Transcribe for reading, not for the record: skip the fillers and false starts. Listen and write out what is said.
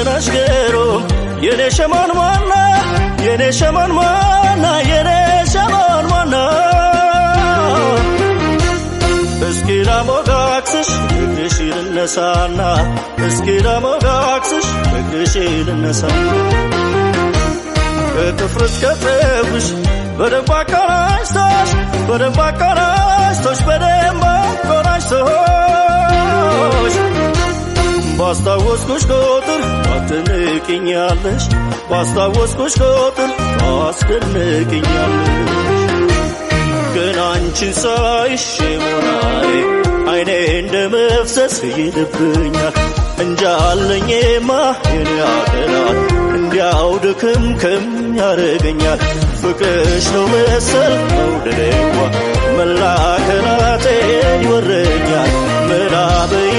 ገላሽ ግሩም የኔ ሸማን ማና የኔ ሸማን ማና የኔ ሸማን ማና እስኪ ላሞጋግስሽ ፍቅርሽ ልነሳና እስኪ ላሞጋግስሽ ፍቅርሽ ልነሳና ከጥፍር እስከ ፀጉርሽ በደንብ አቆራጭቶሽ በደንብ አቆራጭቶሽ በደንብ አቆራጭቶሽ ባስታወስኩሽ ቁጥር ታስደንቅኛለሽ ባስታወስኩሽ ቁጥር ታስደንቅኛለሽ ግን አንቺን ሳይሽ ሞናዬ አይኔ እንደ መፍሰስ ይልብኛል እንጃለኝማ የኔ አገላት እንዲያው ድክምክም ያደርገኛል ፍቅርሽ ነው መሰል መውደዴዋ መላከላቴን ይወረኛል ምናበይ።